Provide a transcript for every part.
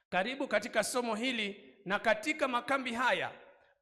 Karibu katika somo hili, na katika makambi haya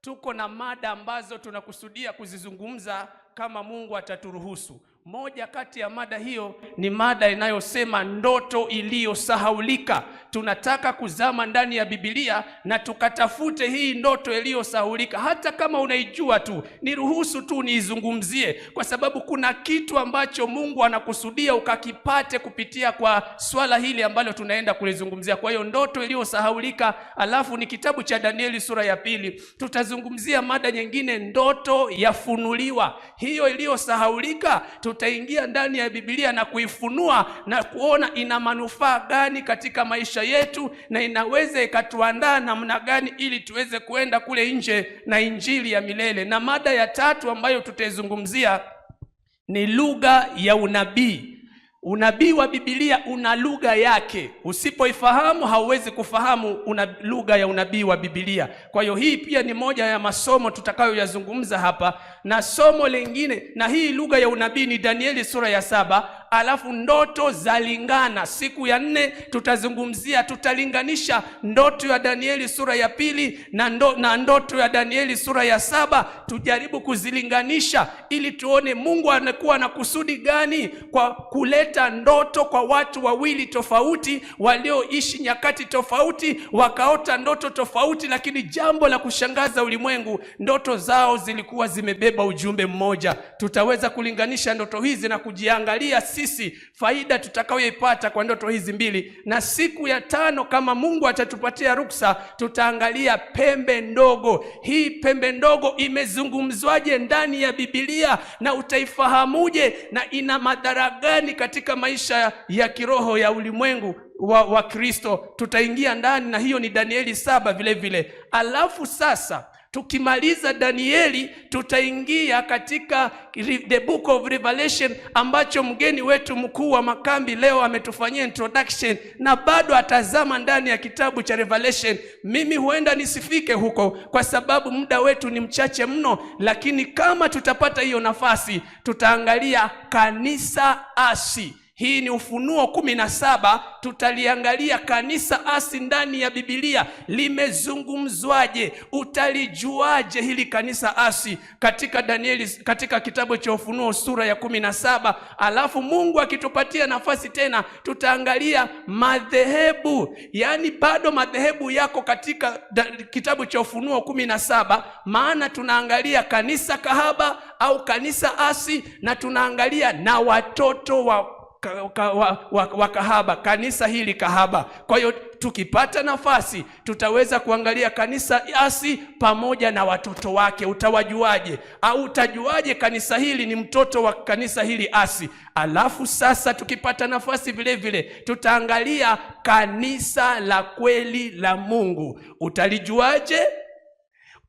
tuko na mada ambazo tunakusudia kuzizungumza kama Mungu ataturuhusu. Moja kati ya mada hiyo ni mada inayosema ndoto iliyosahaulika. Tunataka kuzama ndani ya Biblia na tukatafute hii ndoto iliyosahaulika. Hata kama unaijua tu, niruhusu tu niizungumzie, kwa sababu kuna kitu ambacho Mungu anakusudia ukakipate kupitia kwa swala hili ambalo tunaenda kulizungumzia. Kwa hiyo ndoto iliyosahaulika, alafu ni kitabu cha Danieli sura ya 2. Tutazungumzia mada nyingine, ndoto yafunuliwa. Hiyo iliyosahaulika tutaingia ndani ya Biblia na kuifunua na kuona ina manufaa gani katika maisha yetu na inaweza ikatuandaa namna gani ili tuweze kuenda kule nje na injili ya milele. Na mada ya tatu ambayo tutaizungumzia ni lugha ya unabii. Unabii wa Biblia una lugha yake. Usipoifahamu hauwezi kufahamu una lugha ya unabii wa Biblia. Kwa hiyo hii pia ni moja ya masomo tutakayoyazungumza hapa, na somo lingine, na hii lugha ya unabii ni Danieli sura ya 7, alafu ndoto zalingana. Siku ya 4 tutazungumzia, tutalinganisha ndoto ya Danieli sura ya 2 na ndoto ya Danieli sura ya 7, tujaribu kuzilinganisha ili tuone Mungu anakuwa na kusudi gani kwa kuleta ndoto kwa watu wawili tofauti walioishi nyakati tofauti, wakaota ndoto tofauti, lakini jambo la kushangaza ulimwengu, ndoto zao zilikuwa zimebeba ujumbe mmoja. Tutaweza kulinganisha ndoto hizi na kujiangalia sisi faida tutakayoipata kwa ndoto hizi mbili. Na siku ya 5 kama Mungu atatupatia ruksa, tutaangalia pembe ndogo. Hii pembe ndogo imezungumzwaje ndani ya Biblia na utaifahamuje na ina madhara gani katika maisha ya kiroho ya ulimwengu wa Kristo. Tutaingia ndani, na hiyo ni Danieli 7 vile vile. Alafu sasa tukimaliza Danieli tutaingia katika the book of Revelation, ambacho mgeni wetu mkuu wa makambi leo ametufanyia introduction na bado atazama ndani ya kitabu cha Revelation. Mimi huenda nisifike huko kwa sababu muda wetu ni mchache mno, lakini kama tutapata hiyo nafasi tutaangalia kanisa asi. Hii ni Ufunuo 17, tutaliangalia kanisa asi ndani ya Biblia limezungumzwaje, utalijuaje hili kanisa asi katika Danieli, katika kitabu cha Ufunuo sura ya 17. Alafu Mungu akitupatia nafasi tena tutaangalia madhehebu, yani bado madhehebu yako katika kitabu cha Ufunuo 17, maana tunaangalia kanisa kahaba au kanisa asi, na tunaangalia na watoto wa kahaba, kanisa hili kahaba. Kwa hiyo tukipata nafasi tutaweza kuangalia kanisa asi pamoja na watoto wake. Utawajuaje? Au utajuaje kanisa hili ni mtoto wa kanisa hili asi? Alafu sasa tukipata nafasi vile vile tutaangalia kanisa la kweli la Mungu. Utalijuaje?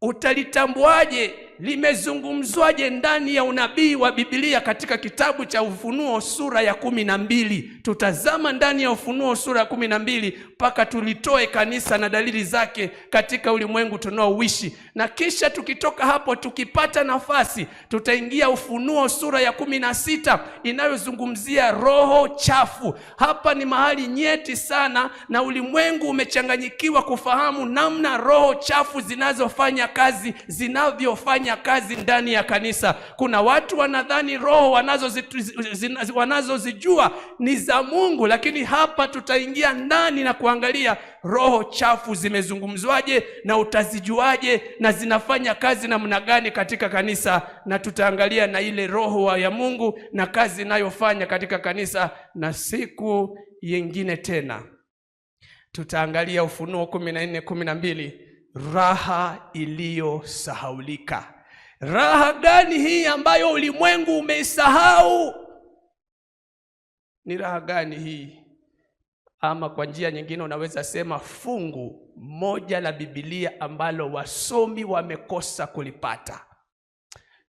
Utalitambuaje? Limezungumzwaje ndani ya unabii wa Biblia katika kitabu cha Ufunuo sura ya 12? Tutazama ndani ya Ufunuo sura ya 12 mpaka tulitoe kanisa na dalili zake katika ulimwengu tunaoishi. Na kisha tukitoka hapo, tukipata nafasi, tutaingia Ufunuo sura ya 16 inayozungumzia roho chafu. Hapa ni mahali nyeti sana, na ulimwengu umechanganyikiwa kufahamu namna roho chafu zinazofanya kazi, zinavyofanya kazi ndani ya kanisa. Kuna watu wanadhani roho wanazozijua ni za Mungu, lakini hapa tutaingia ndani na kuangalia roho chafu zimezungumzwaje na utazijuaje na zinafanya kazi namna gani katika kanisa, na tutaangalia na ile roho ya Mungu na kazi inayofanya katika kanisa. Na siku nyingine tena tutaangalia Ufunuo 14:12, raha iliyosahaulika. Raha gani hii ambayo ulimwengu umeisahau? Ni raha gani hii? Ama kwa njia nyingine unaweza sema fungu moja la Biblia ambalo wasomi wamekosa kulipata.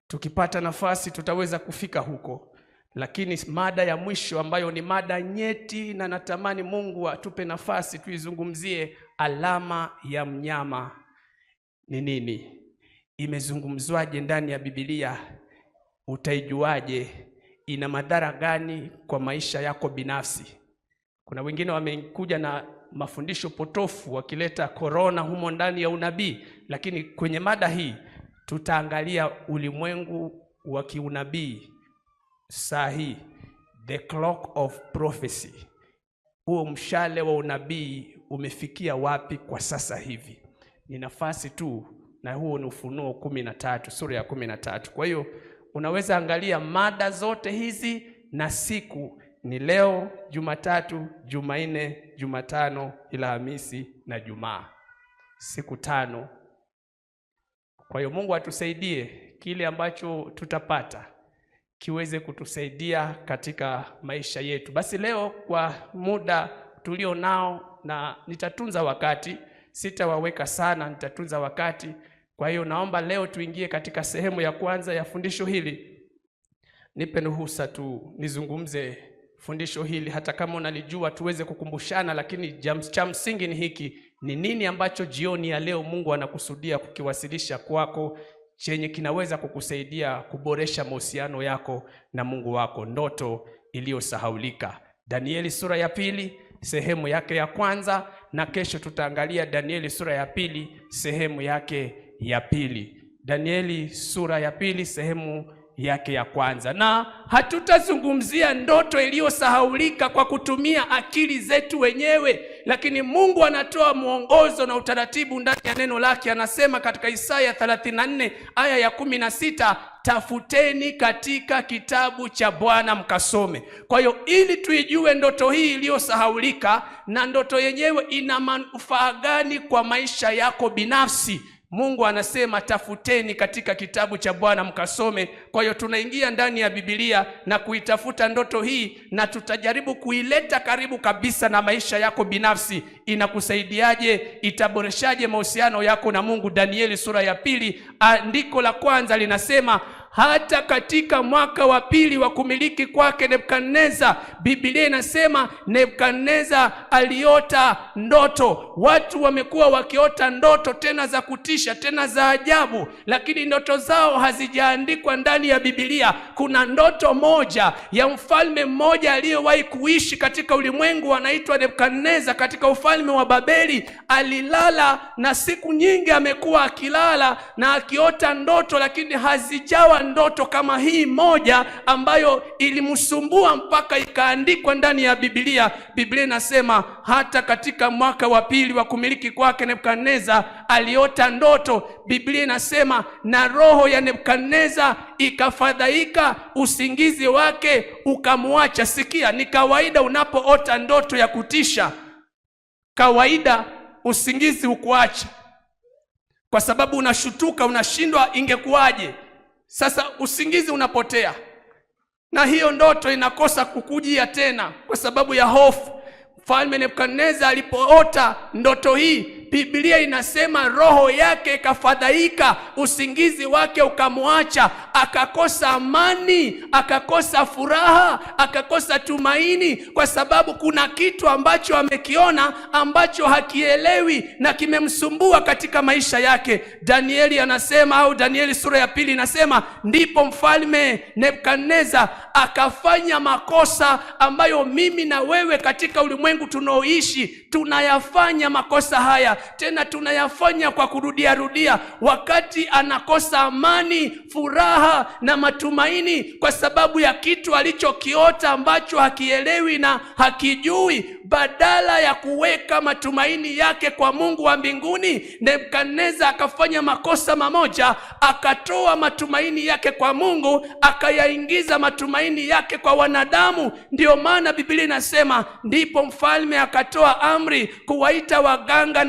Tukipata nafasi tutaweza kufika huko. Lakini mada ya mwisho ambayo ni mada nyeti na natamani Mungu atupe nafasi tuizungumzie, alama ya mnyama ni nini? Imezungumzwaje ndani ya Biblia? Utaijuaje? Ina madhara gani kwa maisha yako binafsi? Kuna wengine wamekuja na mafundisho potofu wakileta korona humo ndani ya unabii, lakini kwenye mada hii tutaangalia ulimwengu wa kiunabii saa hii, the clock of prophecy. Huo mshale wa unabii umefikia wapi kwa sasa hivi? Ni nafasi tu, na huo ni Ufunuo 13, sura ya 13. Kwa hiyo unaweza angalia mada zote hizi na siku ni leo, Jumatatu, Jumanne, Jumatano, Alhamisi na Jumaa, siku 5. Kwa hiyo Mungu atusaidie kile ambacho tutapata kiweze kutusaidia katika maisha yetu. Basi leo kwa muda tulio nao, na nitatunza wakati, sitawaweka sana, nitatunza wakati. Kwa hiyo naomba leo tuingie katika sehemu ya kwanza ya fundisho hili. Nipe ruhusa tu nizungumze fundisho hili, hata kama unalijua tuweze kukumbushana, lakini cha msingi ni hiki: ni nini ambacho jioni ya leo Mungu anakusudia kukiwasilisha kwako chenye kinaweza kukusaidia kuboresha mahusiano yako na Mungu wako? Ndoto iliyosahaulika. Danieli sura ya 2 sehemu yake ya kwanza, na kesho tutaangalia Danieli sura ya 2 sehemu yake ya 2. Danieli sura ya 2 sehemu yake ya kwanza. Na hatutazungumzia ndoto iliyosahaulika kwa kutumia akili zetu wenyewe, lakini Mungu anatoa mwongozo na utaratibu ndani ya neno lake. Anasema katika Isaya 34 aya ya 16, tafuteni katika kitabu cha Bwana mkasome. Kwa hiyo ili tuijue ndoto hii iliyosahaulika na ndoto yenyewe ina manufaa gani kwa maisha yako binafsi, Mungu anasema tafuteni katika kitabu cha Bwana mkasome. Kwa hiyo tunaingia ndani ya Biblia na kuitafuta ndoto hii, na tutajaribu kuileta karibu kabisa na maisha yako binafsi. Inakusaidiaje? Itaboreshaje mahusiano yako na Mungu? Danieli sura ya 2 andiko la kwanza linasema, hata katika mwaka wa 2 wa kumiliki kwake Nebukadneza, Biblia inasema Nebukadneza aliota ndoto. Watu wamekuwa wakiota ndoto tena za kutisha, tena za ajabu, lakini ndoto zao hazijaandikwa ndani ya Biblia. Kuna ndoto moja ya mfalme mmoja aliyewahi kuishi katika ulimwengu, anaitwa Nebukadneza, katika ufalme wa Babeli. Alilala na siku nyingi amekuwa akilala na akiota ndoto, lakini hazijawa ndoto kama hii moja ambayo ilimsumbua mpaka ikaandikwa ndani ya Biblia. Biblia inasema hata katika mwaka wa 2 wa kumiliki kwake Nebukadneza aliota ndoto. Biblia inasema na roho ya Nebukadneza ikafadhaika, usingizi wake ukamwacha. Sikia, ni kawaida unapoota ndoto ya kutisha, kawaida usingizi ukuacha, kwa sababu unashutuka, unashindwa ingekuwaje. Sasa usingizi unapotea, na hiyo ndoto inakosa kukujia tena kwa sababu ya hofu. Mfalme Nebukadneza alipoota ndoto hii, Biblia inasema roho yake ikafadhaika, usingizi wake ukamwacha, akakosa amani, akakosa furaha, akakosa tumaini, kwa sababu kuna kitu ambacho amekiona ambacho hakielewi na kimemsumbua katika maisha yake. Danieli anasema, au Danieli sura ya 2 inasema, ndipo mfalme Nebukadneza akafanya makosa ambayo mimi na wewe katika ulimwengu tunaoishi tunayafanya makosa haya, tena tunayafanya kwa kurudia rudia. Wakati anakosa amani, furaha na matumaini kwa sababu ya kitu alichokiota ambacho hakielewi na hakijui, badala ya kuweka matumaini yake kwa Mungu wa mbinguni, Nebukadneza akafanya makosa mamoja, akatoa matumaini yake kwa Mungu, akayaingiza matumaini yake kwa wanadamu. Ndiyo maana Biblia inasema ndipo mfalme akatoa amri kuwaita waganga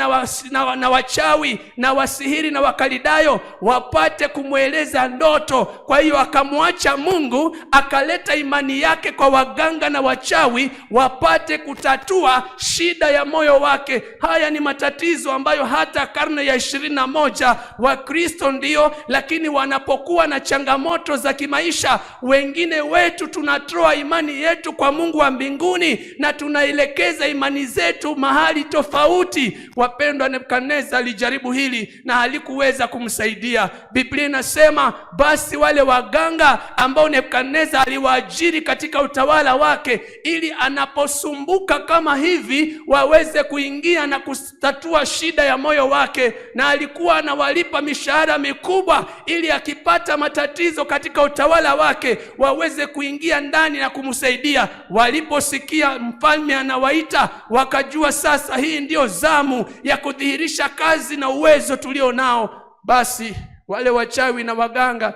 na wachawi na wasihiri na Wakalidayo wapate kumweleza ndoto. Kwa hiyo akamwacha Mungu, akaleta imani yake kwa waganga na wachawi wapate kutatua shida ya moyo wake. Haya ni matatizo ambayo hata karne ya 21 Wakristo ndio, lakini wanapokuwa na changamoto za kimaisha, wengine wetu tunatoa imani yetu kwa Mungu wa mbinguni na tunaelekeza imani zetu mahali tofauti. Wapendwa Wapendwa, Nebukadneza alijaribu hili na halikuweza kumsaidia. Biblia inasema basi wale waganga ambao Nebukadneza aliwaajiri katika utawala wake, ili anaposumbuka kama hivi waweze kuingia na kutatua shida ya moyo wake, na alikuwa anawalipa mishahara mikubwa ili akipata matatizo katika utawala wake waweze kuingia ndani na kumsaidia. Waliposikia mfalme anawaita, wakajua sasa hii ndiyo zamu ya kudhihirisha kazi na uwezo tulio nao. Basi wale wachawi na waganga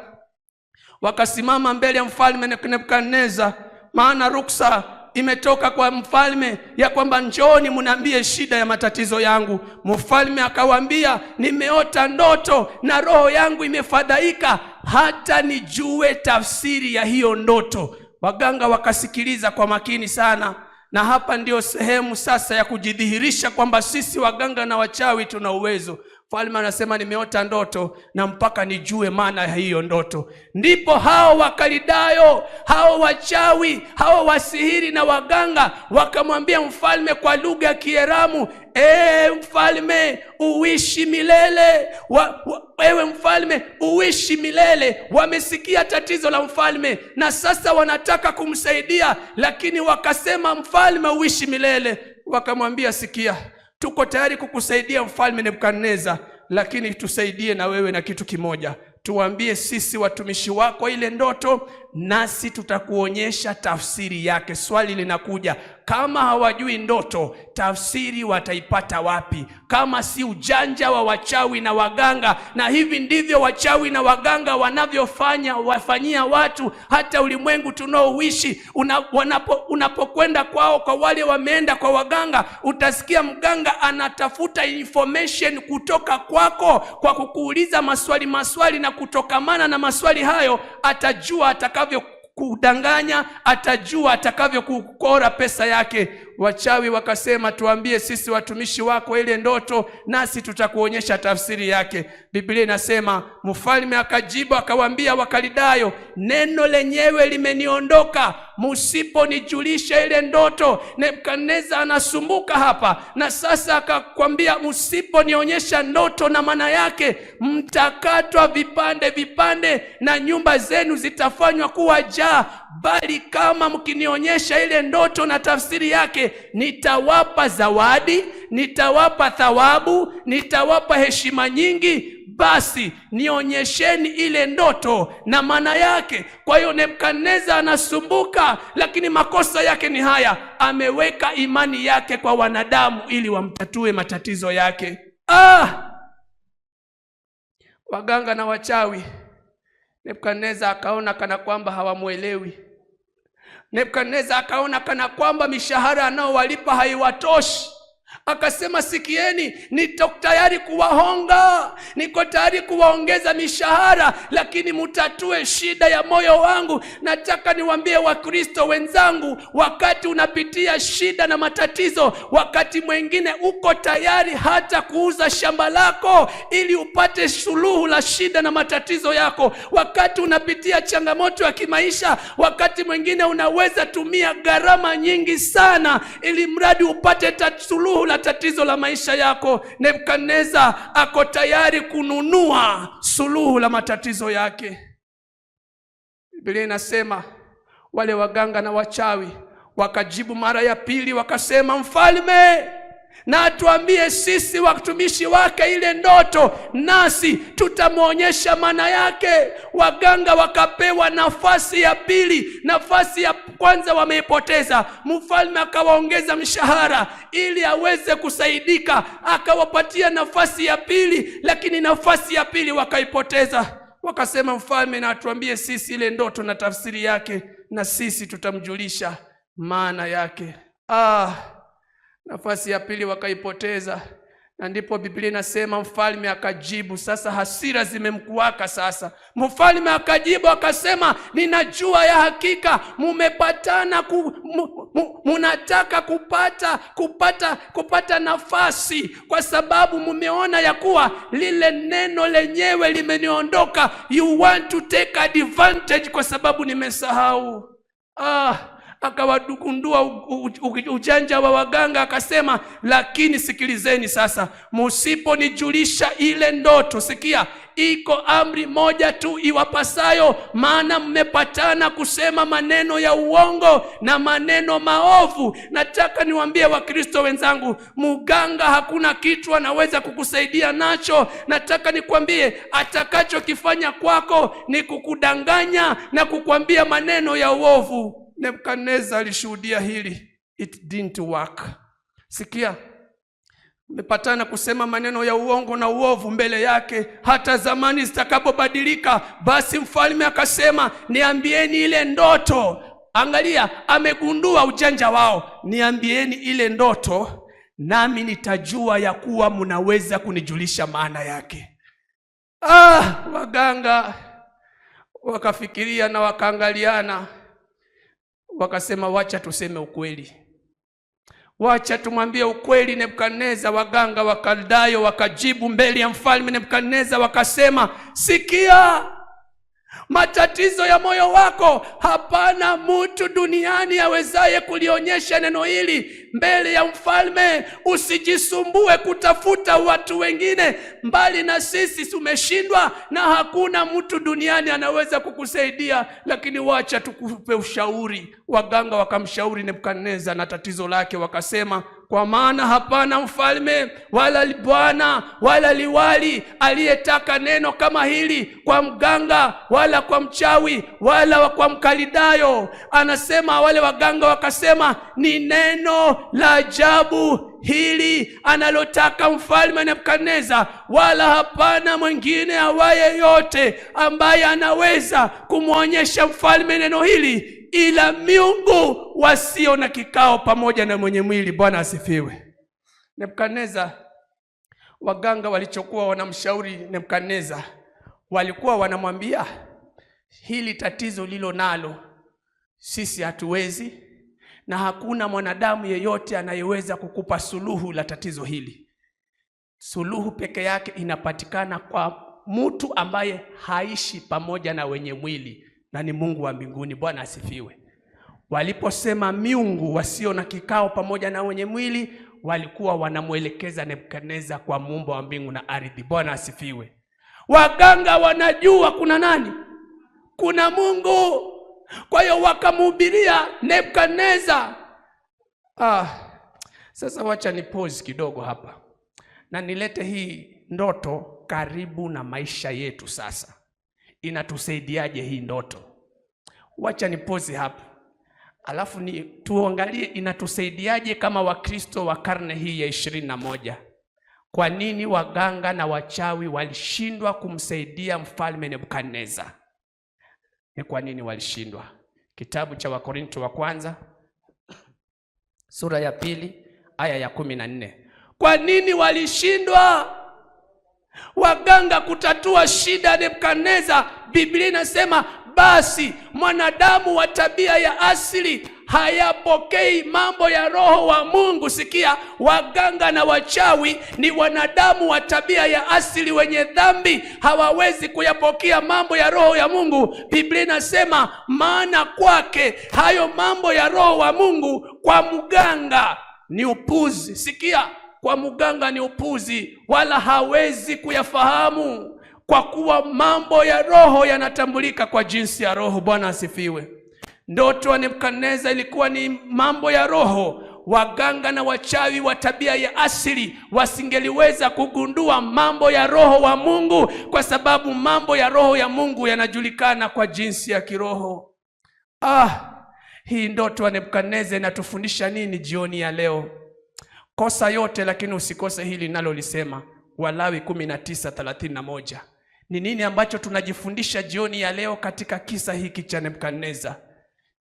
wakasimama mbele ya mfalme Nebukadneza, maana ruksa imetoka kwa mfalme ya kwamba njooni mniambie shida ya matatizo yangu. Mfalme akawaambia, nimeota ndoto na roho yangu imefadhaika hata nijue tafsiri ya hiyo ndoto. Waganga wakasikiliza kwa makini sana, na hapa ndiyo sehemu sasa ya kujidhihirisha kwamba sisi waganga na wachawi tuna uwezo. Mfalme anasema nimeota ndoto na mpaka nijue maana ya hiyo ndoto. Ndipo hao Wakalidayo, hao wachawi, hao wasihiri na waganga wakamwambia mfalme kwa lugha ya Kieramu, ee mfalme uishi milele. Ewe mfalme uishi milele. Wamesikia tatizo la mfalme na sasa wanataka kumsaidia, lakini wakasema mfalme uishi milele. Wakamwambia, sikia, tuko tayari kukusaidia mfalme Nebukadneza, lakini tusaidie na wewe na kitu kimoja. Tuambie sisi watumishi wako ile ndoto, nasi tutakuonyesha tafsiri yake. Swali linakuja, kama hawajui ndoto, tafsiri wataipata wapi? Kama si ujanja wa wachawi na waganga. Na hivi ndivyo wachawi na waganga wanavyofanya, wafanyia watu hata ulimwengu tunaoishi. Unapokwenda kwao, kwa wale wameenda kwa waganga, utasikia mganga anatafuta information kutoka kwako kwa kukuuliza maswali maswali, na kutokamana na maswali hayo atajua atakavyo kudanganya, atajua atakavyo kukora pesa yake. Wachawi wakasema, tuambie sisi watumishi wako ile ndoto, nasi tutakuonyesha tafsiri yake. Biblia inasema mfalme akajibu akawaambia Wakalidayo, neno lenyewe limeniondoka, musiponijulisha ile ndoto. Nebukadneza anasumbuka hapa, na sasa akakwambia, msiponionyesha ndoto na maana yake, mtakatwa vipande vipande na nyumba zenu zitafanywa kuwa jaa, bali kama mkinionyesha ile ndoto na tafsiri yake, nitawapa zawadi, nitawapa thawabu, nitawapa heshima nyingi. Basi nionyesheni ile ndoto na maana yake. Kwa hiyo Nebukadneza anasumbuka, lakini makosa yake ni haya: ameweka imani yake kwa wanadamu ili wamtatue matatizo yake. Waganga na wachawi, Nebukadneza akaona kana kwamba hawamuelewi. Nebukadneza akaona kana kwamba mishahara anaowalipa haiwatoshi. Akasema, sikieni, niko tayari kuwahonga, niko tayari kuwaongeza mishahara, lakini mutatue shida ya moyo wangu. Nataka niwaambie Wakristo wenzangu, wakati unapitia shida na matatizo, wakati mwingine uko tayari hata kuuza shamba lako ili upate suluhu la shida na matatizo yako. Wakati unapitia changamoto ya kimaisha, wakati mwingine unaweza tumia gharama nyingi sana ili mradi upate suluhu la tatizo la maisha yako. Nebukadneza ako tayari kununua suluhu la matatizo yake. Biblia inasema wale waganga na wachawi wakajibu mara ya pili, wakasema, mfalme na atuambie sisi watumishi wake ile ndoto, nasi tutamwonyesha maana yake. Waganga wakapewa nafasi ya pili, nafasi ya kwanza wameipoteza. Mfalme akawaongeza mshahara ili aweze kusaidika, akawapatia nafasi ya pili, lakini nafasi ya pili wakaipoteza. Wakasema, mfalme na atuambie sisi ile ndoto na tafsiri yake, na sisi tutamjulisha maana yake. Nafasi ya pili wakaipoteza, na ndipo Biblia inasema mfalme akajibu. Sasa hasira zimemkuwaka sasa. Mfalme akajibu akasema, ninajua ya hakika mumepatana munataka kupata nafasi, kwa sababu mumeona ya kuwa lile neno lenyewe limeniondoka. You want to take advantage kwa sababu nimesahau. Akawagundua ujanja wa waganga, akasema, lakini sikilizeni sasa, musiponijulisha ile ndoto, sikia, iko amri moja tu iwapasayo, maana mmepatana kusema maneno ya uongo na maneno maovu. Nataka niwaambie Wakristo wenzangu, muganga hakuna kitu anaweza kukusaidia nacho. Nataka nikwambie, atakachokifanya kwako ni kukudanganya na kukwambia maneno ya uovu. Nebukadneza alishuhudia hili, it didn't work. Sikia, mmepatana kusema maneno ya uongo na uovu mbele yake, hata zamani zitakapobadilika. Basi mfalme akasema, niambieni ile ndoto. Angalia, amegundua ujanja wao. Niambieni ile ndoto, nami nitajua ya kuwa mnaweza kunijulisha maana yake. Waganga wakafikiria na wakaangaliana, wakasema, wacha tuseme ukweli, wacha tumwambie ukweli Nebukadneza. Waganga Wakaldayo wakajibu mbele ya mfalme Nebukadneza wakasema, sikia, matatizo ya moyo wako, hapana mtu duniani awezaye kulionyesha neno hili mbele ya mfalme. Usijisumbue kutafuta watu wengine mbali na sisi, tumeshindwa na hakuna mtu duniani anaweza kukusaidia, lakini wacha tukupe ushauri. Waganga wakamshauri Nebukadneza na tatizo lake, wakasema, kwa maana hapana mfalme wala bwana wala liwali aliyetaka neno kama hili kwa mganga wala kwa mchawi wala kwa Mkalidayo. Anasema wale waganga wakasema, ni neno la ajabu hili analotaka mfalme Nebukadneza, wala hapana mwingine awaye yote ambaye anaweza kumwonyesha mfalme neno hili ila miungu wasio na kikao pamoja na mwenye mwili. Bwana asifiwe. Nebukadneza, waganga walichokuwa wanamshauri Nebukadneza, walikuwa wanamwambia hili tatizo lilo nalo sisi hatuwezi, na hakuna mwanadamu yeyote anayeweza kukupa suluhu la tatizo hili. Suluhu peke yake inapatikana kwa mtu ambaye haishi pamoja na wenye mwili, na ni Mungu wa mbinguni. Bwana asifiwe. Waliposema miungu wasio na kikao pamoja na wenye mwili, walikuwa wanamwelekeza Nebukadneza kwa muumba wa mbingu na ardhi. Bwana asifiwe. Waganga wanajua kuna nani? Kuna Mungu. Kwa hiyo wakamhubiria Nebukadneza. Sasa wacha ni pause kidogo hapa na nilete hii ndoto karibu na maisha yetu. Sasa inatusaidiaje hii ndoto? Wacha ni pause hapa, alafu ni tuangalie inatusaidiaje kama Wakristo wa karne hii ya 21. Kwa nini waganga na wachawi walishindwa kumsaidia mfalme Nebukadneza? Ni kwa nini walishindwa? Kitabu cha Wakorinto wa kwanza sura ya 2 aya ya 14. Kwa nini walishindwa waganga kutatua shida ya Nebukadneza? Biblia inasema basi mwanadamu wa tabia ya asili hayapokei mambo ya roho wa Mungu. Sikia, waganga na wachawi ni wanadamu wa tabia ya asili wenye dhambi, hawawezi kuyapokea mambo ya roho ya Mungu. Biblia inasema maana kwake hayo mambo ya roho wa Mungu kwa mganga ni upuzi. Sikia, kwa mganga ni upuzi, wala hawezi kuyafahamu, kwa kuwa mambo ya roho yanatambulika kwa jinsi ya roho. Bwana asifiwe. Ndoto ya Nebukadneza ilikuwa ni mambo ya roho. Waganga na wachawi wa tabia ya asili wasingeliweza kugundua mambo ya roho wa Mungu, kwa sababu mambo ya roho ya Mungu yanajulikana kwa jinsi ya kiroho. Hii ndoto ya Nebukadneza inatufundisha nini jioni ya leo? Kosa yote, lakini usikose hili ninalolisema. Walawi 19:31. Ni nini ambacho tunajifundisha jioni ya leo katika kisa hiki cha Nebukadneza?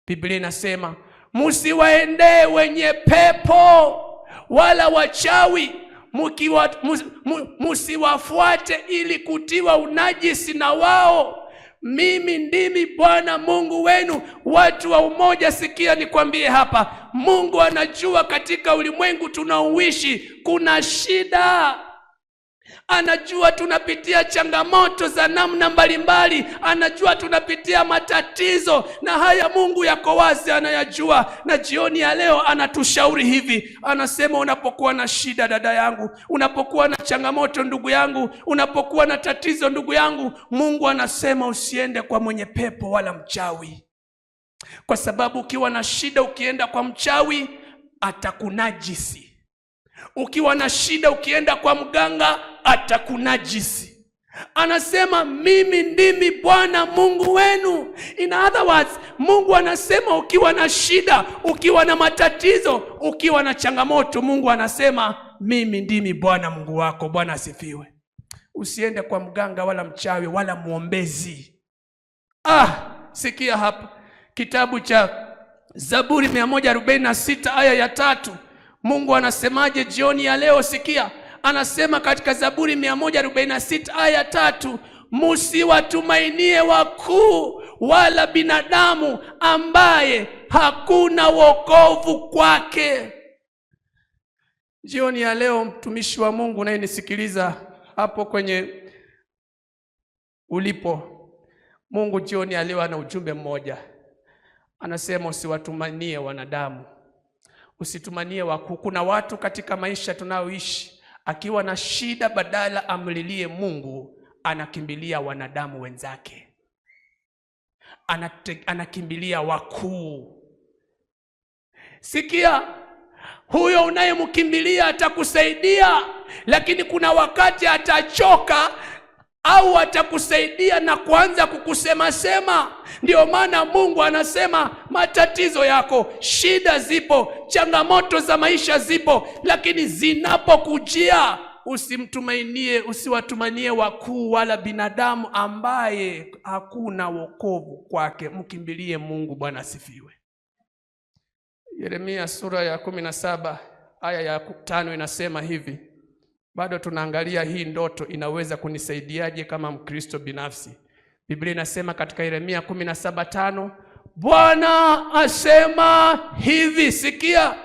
Biblia inasema msiwaendee wenye pepo wala wachawi, msiwafuate ili kutiwa unajisi na wao. Mimi ndimi Bwana Mungu wenu. Watu wa umoja, sikia nikwambie hapa, Mungu anajua katika ulimwengu tunaoishi kuna shida. Anajua tunapitia changamoto za namna mbalimbali, anajua tunapitia matatizo, na haya Mungu yako wazi, anayajua. Na jioni ya leo anatushauri hivi, anasema unapokuwa na shida dada yangu, unapokuwa na changamoto ndugu yangu, unapokuwa na tatizo ndugu yangu, Mungu anasema usiende kwa mwenye pepo wala mchawi, kwa sababu ukiwa na shida ukienda kwa mchawi atakunajisi. Ukiwa na shida ukienda kwa mganga atakunajisi. Anasema mimi ndimi Bwana Mungu wenu. In other words, Mungu anasema ukiwa na shida, ukiwa na matatizo, ukiwa na changamoto, Mungu anasema mimi ndimi Bwana Mungu wako. Bwana asifiwe. Usiende kwa mganga wala mchawi wala mwombezi. Sikia hapa kitabu cha Zaburi 146 aya ya 3. Mungu anasemaje jioni ya leo? Sikia, anasema katika Zaburi 146 aya 3, musiwatumainie wakuu wala binadamu ambaye hakuna wokovu kwake. Jioni ya leo, mtumishi wa Mungu unayenisikiliza hapo kwenye ulipo, Mungu jioni ya leo ana ujumbe mmoja. Anasema usiwatumainie wanadamu, usitumanie wakuu. Kuna watu katika maisha tunayoishi, akiwa na shida badala amlilie Mungu, anakimbilia wanadamu wenzake, anakimbilia wakuu. Sikia, huyo unayemkimbilia atakusaidia, lakini kuna wakati atachoka au atakusaidia na kuanza kukusema sema. Ndio maana Mungu anasema matatizo yako, shida zipo, changamoto za maisha zipo, lakini zinapokujia usimtumainie, usiwatumainie wakuu wala binadamu ambaye hakuna wokovu kwake. Mkimbilie Mungu. Bwana asifiwe. Yeremia sura ya 17 aya ya 5 inasema hivi. Bado tunaangalia hii ndoto inaweza kunisaidiaje kama Mkristo binafsi. Biblia inasema katika Yeremia 17:5, Bwana asema hivi, sikia,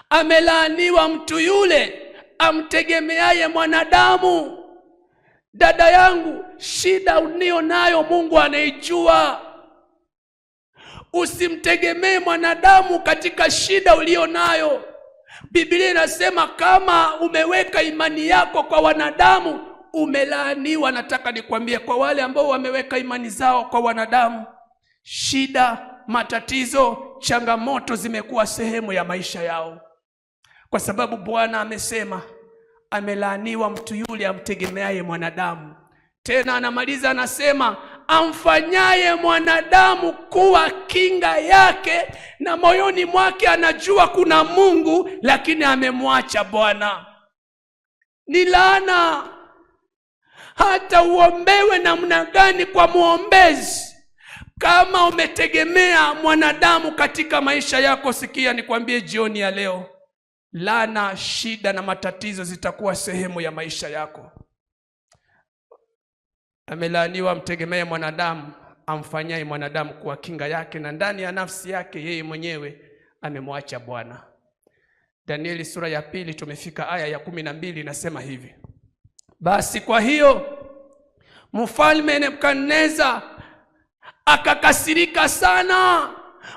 amelaaniwa mtu yule amtegemeaye mwanadamu. Dada yangu, shida uliyo nayo Mungu anaijua. Usimtegemee mwanadamu katika shida uliyo nayo. Biblia inasema kama umeweka imani yako kwa wanadamu umelaaniwa. Nataka nikwambie, kwa wale ambao wameweka imani zao kwa wanadamu, shida, matatizo, changamoto zimekuwa sehemu ya maisha yao, kwa sababu Bwana amesema amelaaniwa mtu yule amtegemeaye mwanadamu. Tena anamaliza anasema, amfanyaye mwanadamu kuwa kinga yake, na moyoni mwake anajua kuna Mungu, lakini amemwacha Bwana. Ni laana. Hata uombewe namna gani kwa muombezi, kama umetegemea mwanadamu katika maisha yako, sikia nikwambie jioni ya leo, laana, shida na matatizo zitakuwa sehemu ya maisha yako. Amelaaniwa mtegemee mwanadamu, amfanyaye mwanadamu kuwa kinga yake, na ndani ya nafsi yake yeye mwenyewe amemwacha Bwana. Danieli sura ya 2 tumefika aya ya 12, inasema hivi: basi kwa hiyo mfalme Nebukadneza akakasirika sana,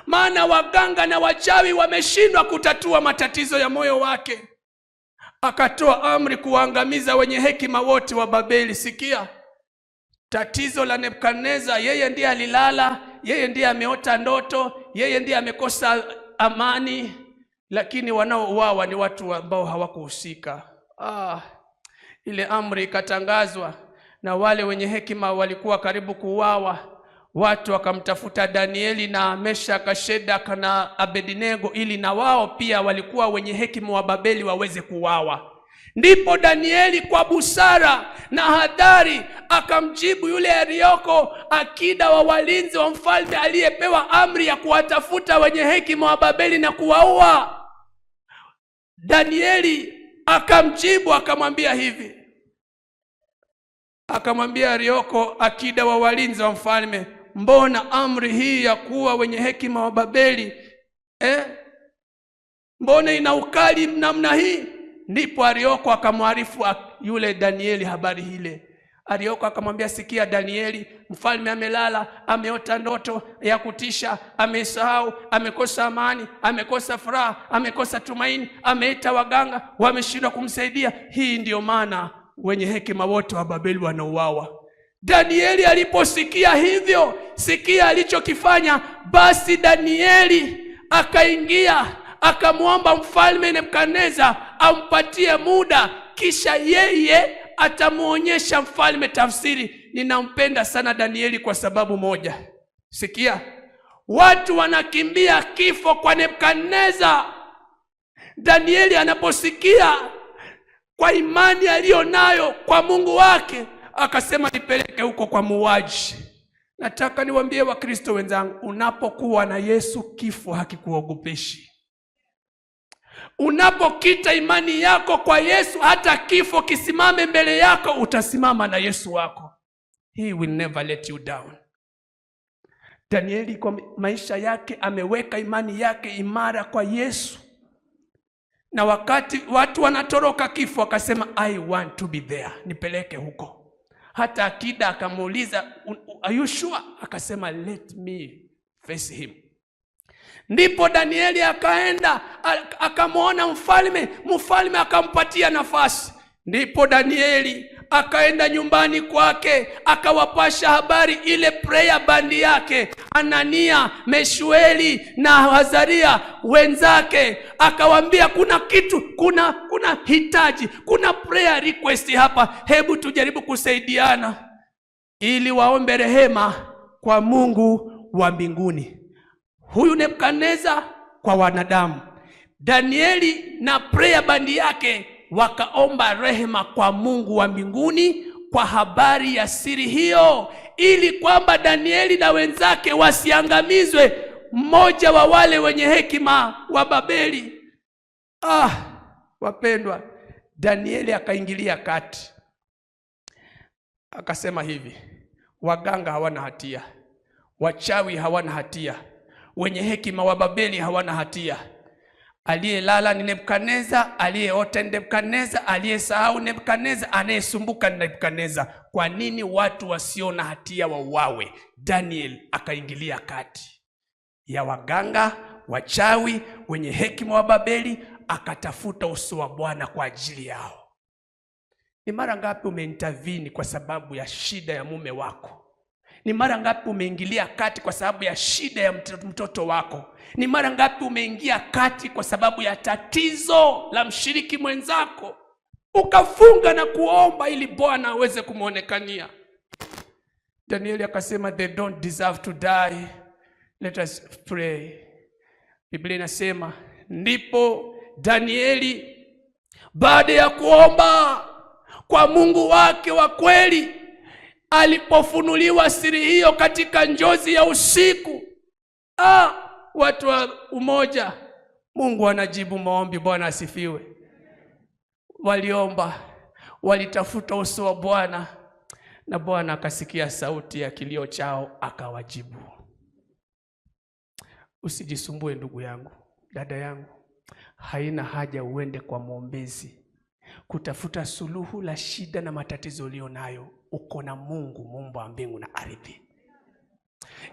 maana waganga na wachawi wameshindwa kutatua matatizo ya moyo wake. Akatoa amri kuwaangamiza wenye hekima wote wa Babeli. Sikia, tatizo la Nebukadneza, yeye ndiye alilala, yeye ndiye ameota ndoto, yeye ndiye amekosa amani, lakini wanaouawa ni watu ambao hawakuhusika. Ile amri ikatangazwa na wale wenye hekima walikuwa karibu kuuawa. Watu wakamtafuta Danieli na Meshaka, Shadraka na Abednego ili na wao pia walikuwa wenye hekima wa Babeli waweze kuuawa. Ndipo Danieli kwa busara na hadhari akamjibu yule Arioko, akida wa walinzi wa mfalme aliyepewa amri ya kuwatafuta wenye hekima wa Babeli na kuwaua. Danieli akamjibu akamwambia hivi, akamwambia Arioko, akida wa walinzi wa mfalme, mbona amri hii ya kuwa wenye hekima wa Babeli mbona ina ukali namna hii? Ndipo Arioko akamwarifu yule Danieli habari ile. Arioko akamwambia, sikia Danieli, mfalme amelala, ameota ndoto ya kutisha, amesahau, amekosa amani, amekosa furaha, amekosa tumaini, ameita waganga, wameshindwa kumsaidia. Hii ndiyo maana wenye hekima wote wa Babeli wanauawa. Danieli aliposikia hivyo, sikia alichokifanya. Basi Danieli akaingia akamwomba mfalme Nebukadneza ampatie muda, kisha yeye atamwonyesha mfalme tafsiri. Ninampenda sana Danieli kwa sababu moja. Sikia, watu wanakimbia kifo kwa Nebukadneza. Danieli anaposikia kwa imani aliyo nayo kwa Mungu wake, akasema nipeleke huko kwa muuaji. Nataka niwaambie Wakristo wenzangu, unapokuwa na Yesu kifo hakikuogopeshi. Unapokita imani yako kwa Yesu, hata kifo kisimame mbele yako, utasimama na Yesu wako. He will never let you down. Danieli kwa maisha yake ameweka imani yake imara kwa Yesu, na wakati watu wanatoroka kifo, akasema I want to be there, nipeleke huko. Hata akida akamuuliza, are you sure? Akasema let me face him. Ndipo Danieli akaenda akamwona mfalme, mfalme akampatia nafasi. Ndipo Danieli akaenda nyumbani kwake akawapasha habari ile prayer band yake, Anania, Meshueli na Azaria wenzake, akawaambia kuna kitu, kuna hitaji, kuna prayer request hapa, hebu tujaribu kusaidiana ili waombe rehema kwa Mungu wa mbinguni. Huyu Nebukadneza kwa wanadamu, Danieli na prayer band yake wakaomba rehema kwa Mungu wa mbinguni kwa habari ya siri hiyo, ili kwamba Danieli na wenzake wasiangamizwe, mmoja wa wale wenye hekima wa Babeli. Ah, wapendwa, Danieli akaingilia kati akasema hivi, waganga hawana hatia, wachawi hawana hatia, wenye hekima wa Babeli hawana hatia. Aliyelala ni Nebukadneza, aliyeota ni Nebukadneza, aliyesahau Nebukadneza, anayesumbuka ni Nebukadneza. Kwa nini watu wasio na hatia wauawe? Daniel akaingilia kati ya waganga, wachawi, wenye hekima wa Babeli, akatafuta uso wa Bwana kwa ajili yao. Ni mara ngapi umeintervene kwa sababu ya shida ya mume wako? Ni mara ngapi umeingilia kati kwa sababu ya shida ya mtoto wako? Ni mara ngapi umeingia kati kwa sababu ya tatizo la mshiriki mwenzako, ukafunga na kuomba ili Bwana aweze kumwonekania? Danieli akasema they don't deserve to die, let us pray. Biblia inasema ndipo Danieli baada ya kuomba kwa Mungu wake wa kweli, alipofunuliwa siri hiyo katika njozi ya usiku. Ah, watu wa umoja, Mungu anajibu maombi. Bwana asifiwe. Waliomba, walitafuta uso wa Bwana na Bwana akasikia sauti ya kilio chao akawajibu. Usijisumbue ndugu yangu, dada yangu, haina haja uende kwa mwombezi kutafuta suluhu la shida na matatizo ulio nayo. Uko na Mungu muumba wa mbingu na ardhi.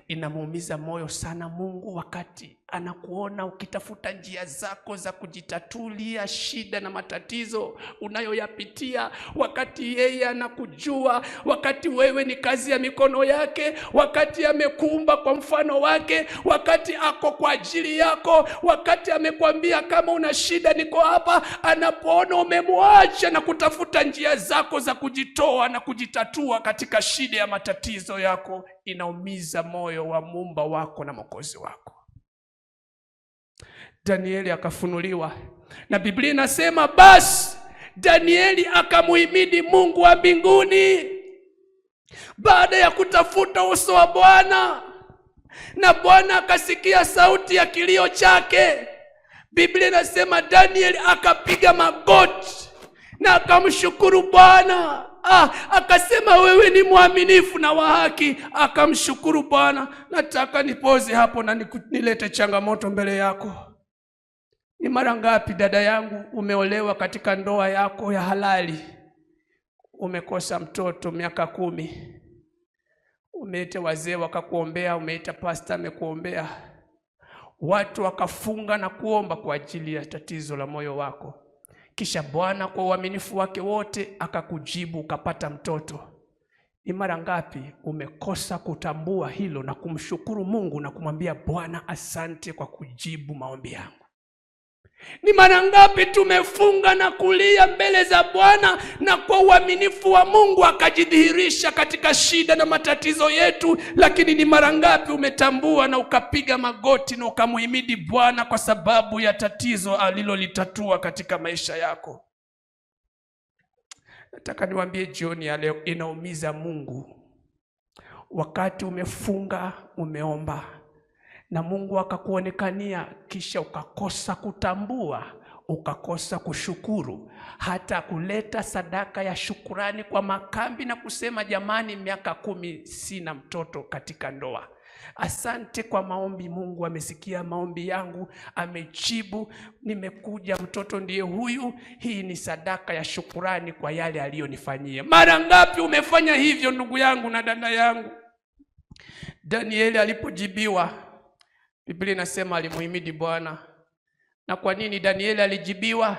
Inamuumiza moyo sana Mungu wakati anakuona ukitafuta njia zako za kujitatulia shida na matatizo unayoyapitia, wakati yeye anakujua, wakati wewe ni kazi ya mikono yake, wakati amekuumba kwa mfano wake, wakati ako kwa ajili yako, wakati amekwambia kama una shida niko hapa. Anapoona umemwacha na kutafuta njia zako za kujitoa na kujitatua katika shida ya matatizo yako, inaumiza moyo wa muumba wako na Mwokozi wako. Danieli akafunuliwa na Biblia inasema basi Danieli akamuhimidi Mungu wa mbinguni baada ya kutafuta uso wa Bwana, na Bwana akasikia sauti ya kilio chake. Biblia inasema Danieli akapiga magoti na akamshukuru Bwana. Ah, akasema wewe ni mwaminifu na wa haki, akamshukuru Bwana. Nataka nipoze hapo na nilete changamoto mbele yako. Ni mara ngapi dada yangu umeolewa katika ndoa yako ya halali, umekosa mtoto miaka 10, umeita wazee wakakuombea, umeita pasta amekuombea, watu wakafunga na kuomba kwa ajili ya tatizo la moyo wako, kisha Bwana kwa uaminifu wake wote akakujibu ukapata mtoto. Ni mara ngapi umekosa kutambua hilo na kumshukuru Mungu na kumwambia Bwana asante kwa kujibu maombi yangu? Ni mara ngapi tumefunga na kulia mbele za Bwana na kwa uaminifu wa Mungu akajidhihirisha katika shida na matatizo yetu, lakini ni mara ngapi umetambua na ukapiga magoti na ukamuhimidi Bwana kwa sababu ya tatizo alilolitatua katika maisha yako? Nataka niwaambie jioni ya leo, inaumiza Mungu wakati umefunga, umeomba na Mungu akakuonekania, kisha ukakosa kutambua, ukakosa kushukuru, hata kuleta sadaka ya shukurani kwa makambi na kusema jamani, miaka 10 sina mtoto katika ndoa. Asante kwa maombi, Mungu amesikia maombi yangu, amejibu, nimekuja, mtoto ndiye huyu. Hii ni sadaka ya shukurani kwa yale aliyonifanyia. Mara ngapi umefanya hivyo ndugu yangu na dada yangu? Danieli alipojibiwa, Biblia inasema alimuhimidi Bwana. Na kwa nini Danieli alijibiwa?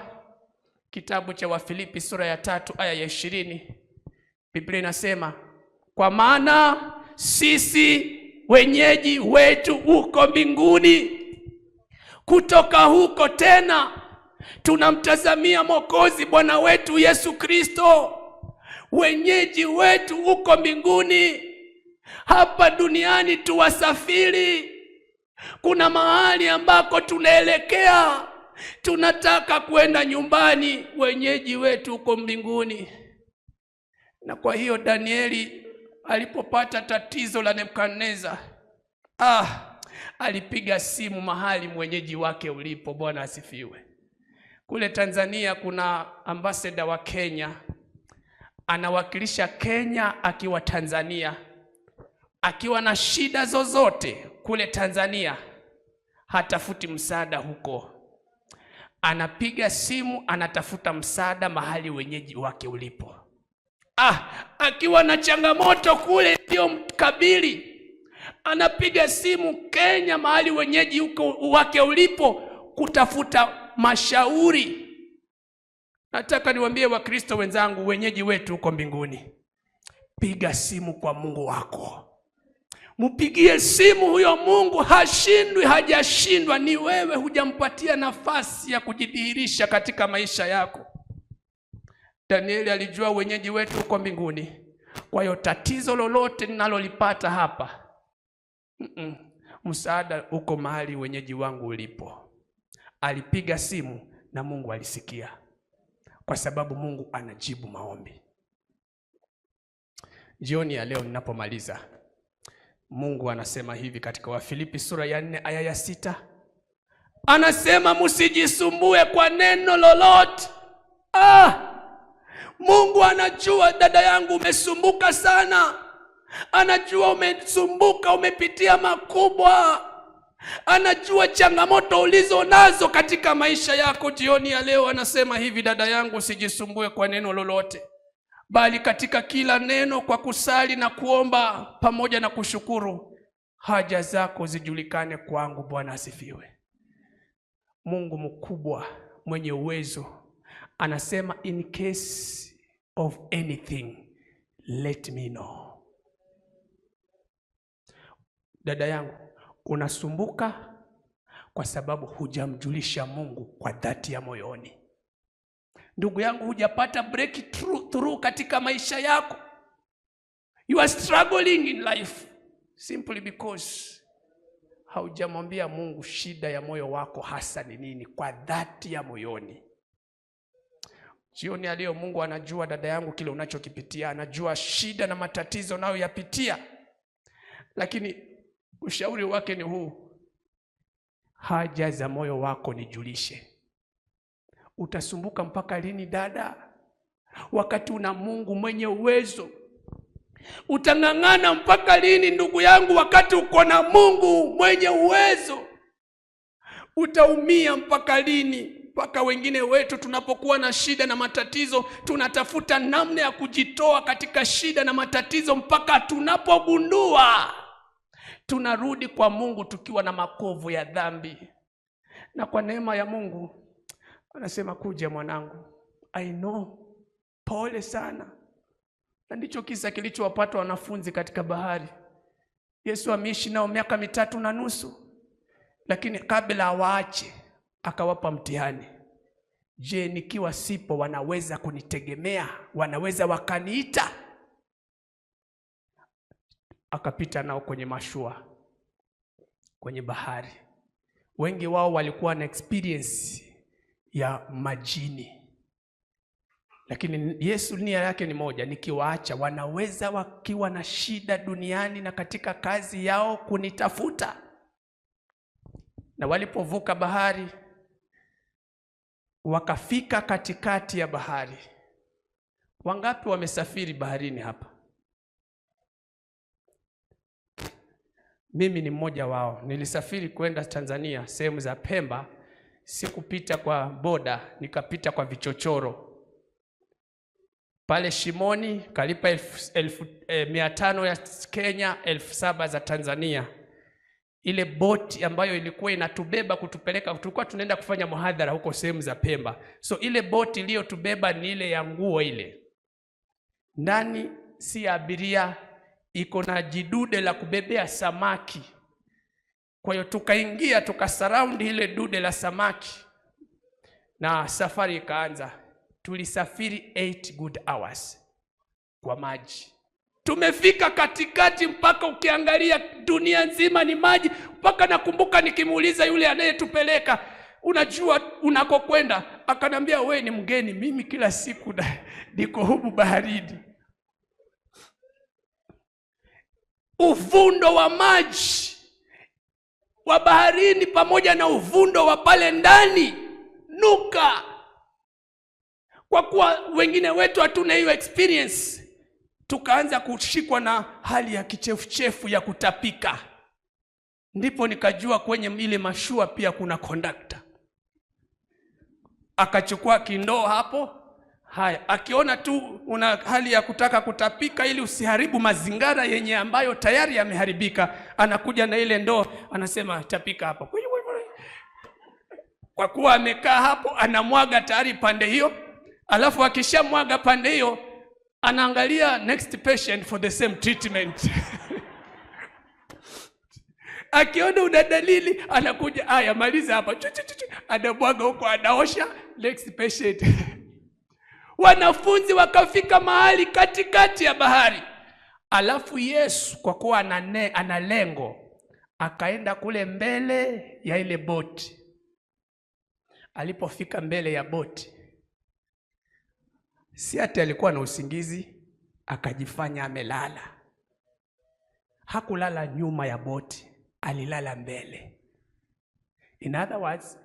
Kitabu cha Wafilipi sura ya 3 aya ya 20, Biblia inasema kwa maana sisi wenyeji wetu uko mbinguni, kutoka huko tena tunamtazamia Mwokozi Bwana wetu Yesu Kristo. Wenyeji wetu uko mbinguni, hapa duniani tuwasafiri. Kuna mahali ambako tunaelekea, tunataka kwenda nyumbani, wenyeji wetu uko mbinguni. Na kwa hiyo Danieli alipopata tatizo la Nebukadneza, alipiga simu mahali mwenyeji wake ulipo. Bwana asifiwe. Kule Tanzania kuna ambassador wa Kenya, anawakilisha Kenya akiwa Tanzania. Akiwa na shida zozote kule Tanzania, hatafuti msaada huko, anapiga simu, anatafuta msaada mahali wenyeji wake ulipo. Akiwa na changamoto kule ndio mkabili, anapiga simu Kenya mahali wenyeji huko wake ulipo kutafuta mashauri. Nataka niwaambie Wakristo wenzangu, wenyeji wetu huko mbinguni. Piga simu kwa Mungu wako, mpigie simu huyo Mungu. Hashindwi, hajashindwa, ni wewe hujampatia nafasi ya kujidhihirisha katika maisha yako. Danieli alijua wenyeji wetu huko mbinguni. Kwa hiyo tatizo lolote ninalolipata hapa, msaada uko mahali wenyeji wangu ulipo. Alipiga simu na Mungu alisikia, kwa sababu Mungu anajibu maombi. Jioni ya leo ninapomaliza, Mungu anasema hivi katika Wafilipi sura ya 4 aya ya 6. Anasema msijisumbue kwa neno lolote. Mungu anajua dada yangu umesumbuka sana. Anajua umesumbuka, umepitia makubwa. Anajua changamoto ulizo nazo katika maisha yako. Jioni ya leo anasema hivi, dada yangu, usijisumbue kwa neno lolote, bali katika kila neno kwa kusali na kuomba pamoja na kushukuru, haja zako zijulikane kwangu. Bwana asifiwe. Mungu mkubwa mwenye uwezo anasema in case of anything let me know. Dada yangu, unasumbuka kwa sababu hujamjulisha Mungu kwa dhati ya moyoni. Ndugu yangu, hujapata breakthrough katika maisha yako. You are struggling in life simply because haujamwambia Mungu shida ya moyo wako hasa ni nini kwa dhati ya moyoni. Jioni ya leo Mungu anajua dada yangu kile unachokipitia, anajua shida na matatizo unayoyapitia. Lakini ushauri wake ni huu: haja za moyo wako nijulishe. Utasumbuka mpaka lini dada, wakati una Mungu mwenye uwezo? Utang'ang'ana mpaka lini ndugu yangu, wakati uko na Mungu mwenye uwezo? Utaumia mpaka lini? Mpaka wengine wetu tunapokuwa na shida na matatizo tunatafuta namna ya kujitoa katika shida na matatizo, mpaka tunapogundua tunarudi kwa Mungu tukiwa na makovu ya dhambi. Na kwa neema ya Mungu anasema, kuja mwanangu, I know, pole sana. Na ndicho kisa kilichowapata wanafunzi katika bahari. Yesu ameishi nao miaka 3.5, lakini kabla awaache akawapa mtihani. Je, nikiwa sipo wanaweza kunitegemea? Wanaweza wakaniita? Akapita nao kwenye mashua, kwenye bahari. Wengi wao walikuwa na experience ya majini, lakini Yesu nia yake ni moja, nikiwaacha wanaweza wakiwa na shida duniani na katika kazi yao kunitafuta. Na walipovuka bahari wakafika katikati ya bahari. Wangapi wamesafiri baharini hapa? Mimi ni mmoja wao. Nilisafiri kwenda Tanzania, sehemu za Pemba. Sikupita kwa boda, nikapita kwa vichochoro. Pale Shimoni kalipa 500 ya Kenya, 7,000 za Tanzania. Ile boti ambayo ilikuwa inatubeba kutupeleka, tulikuwa tunaenda kufanya muhadhara huko sehemu za Pemba. So ile boti iliyotubeba ni ile ya nguo ile. Ndani si ya abiria, iko na jidude la kubebea samaki. Kwa hiyo tukaingia tukasurround ile dude la samaki na safari ikaanza. Tulisafiri 8 good hours kwa maji. Tumefika katikati, mpaka ukiangalia dunia nzima ni maji. Mpaka nakumbuka nikimuuliza yule anayetupeleka, unajua unakokwenda? Akanambia, we ni mgeni, mimi kila siku niko humu baharini. Uvundo wa maji wa baharini pamoja na uvundo wa pale ndani, nuka. Kwa kuwa wengine wetu hatuna hiyo experience, tukaanza kushikwa na hali ya kichefuchefu ya kutapika. Ndipo nikajua kwenye ile mashua pia kuna kondakta. Akachukua kindoo hapo. Haya, akiona tu una hali ya kutaka kutapika ili usiharibu mazingira yenye ambayo tayari yameharibika, anakuja na ile ndoo, anasema tapika hapo. Kwa kuwa amekaa hapo, anamwaga tayari pande hiyo. Alafu akishamwaga pande hiyo, anaangalia next patient for the same treatment. Akiona una dalili, anakuja, aya maliza hapa, anamwaga huko, anaosha, next patient. Wanafunzi wakafika mahali katikati ya bahari. Alafu Yesu kwa kuwa ana lengo, akaenda kule mbele ya ile boti. Alipofika mbele ya boti, si ati alikuwa na usingizi, akajifanya amelala. Hakulala nyuma ya boti, alilala mbele. In other words,